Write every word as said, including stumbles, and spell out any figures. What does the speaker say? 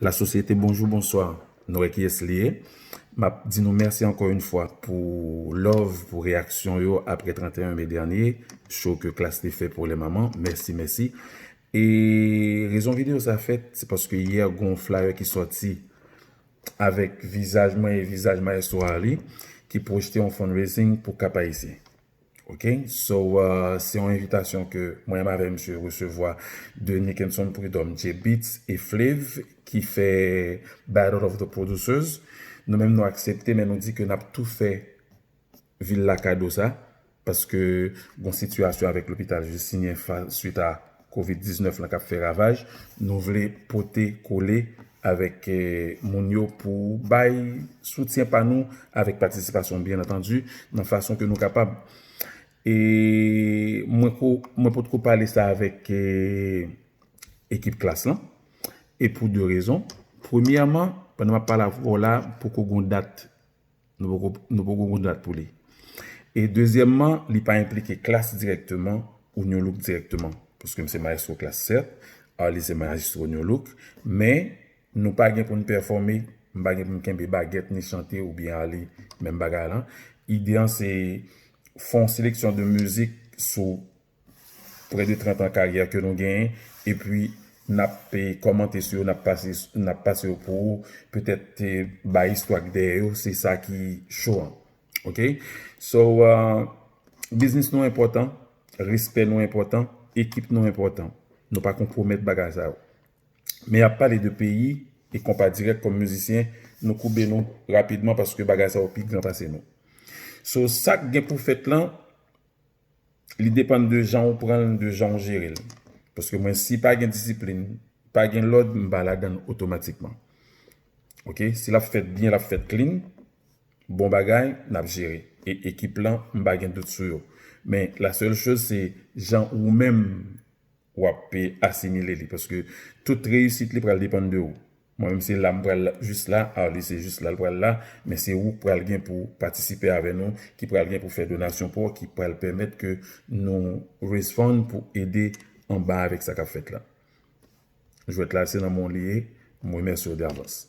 La sosyete, bonjou, bonswa. Nou wè kiyès li ye. M ap di nou mèsi ankò yon fwa pou love, pou reyaksyon yo apre trannteyen me dènye, show ke Klass te fè pou lè manman. Mèsi, mèsi. E rezon videyo sa fèt, se paske yè gon flyer ki sòti avèk vizaj mwen e vizaj Maestro Arly ki pwojte yon fundraising pou Cap Haïtien. Ok, so uh, se yon envitasyon ke mwen avè misye resevwa de Nickenson Prud'homme, J Beatz e Flav ki fè Battle of the Producers. Nou menm nou aksepte, men nou di ke n ap tou fè vil la kado sa, paske gon sitiyasyon avèk lopital Justinien fa, swit a kovid diznèf lan k ap fè ravaj. Nou vle pote kole avèk eh, moun yo pou bay soutyen pa nou avèk patisipasyon, byen antandi, nan fason ke nou kapab. E mwen ko, mwen potko pale sa avèk eh, ekip Klass lan. E pou de rezon. Premyèman, pandan m ap pale avè w la, poko gon dat. Nou poko, nou poko gon dat pou li. E dezyèmman, li pa enplike Klass dirèkteman ou New Look dirèkteman. Paske m se maestro Klass, sèt, Arly se maestro New Look, men nou pa gen pou n pèfòme, m pa gen pou m kenbe bagèt ni chante oubyen Arly, menm bagay lan. Ide an se fè yon seleksyon de mizik sou prè de trant an karyè ke nou genyen, epi n ap eh, kòmante sou yo, n ap pase, n ap pase yo pou ou, petèt eh, bay istwa k dèyè yo, se sa ki cho an. Ok? So, uh, biznis nou enpòtan, respè nou enpòtan, ekip nou enpòtan. Nou pa konpwomèt bagay sa yo. Men y ap pale de peyi e konpa dirèk kòm mizisyen, nou koube nou rapidman paske bagay sa yo pi gran pase nou. So, sa k gen pou fèt lan, li depann de jan ou pran l, de jan ou jere l. Paske mwen, si pa gen disiplin, pa gen lòd, m pa ladan l otomatikman. Ok? Si l ap fèt byen, l ap fèt clean, bon bagay, n ap jere. E ekip lan, m pa gen dout sou yo. Men, la sèl choz, se jan ou menm w ap pe asimile li. Paske tout reyisit li pral depann de ou. Mwen menm se la m pral jis la, Arly se jis la l pral la, men se ou k pral gen pou patisipe avè nou, ki pral gen pou fè donasyon pou w, ki pral pèmèt ke nou raise fund pou ede anba avèk sa k ap fèt la. Jwèt la se nan men w li ye, m remèsye w davans.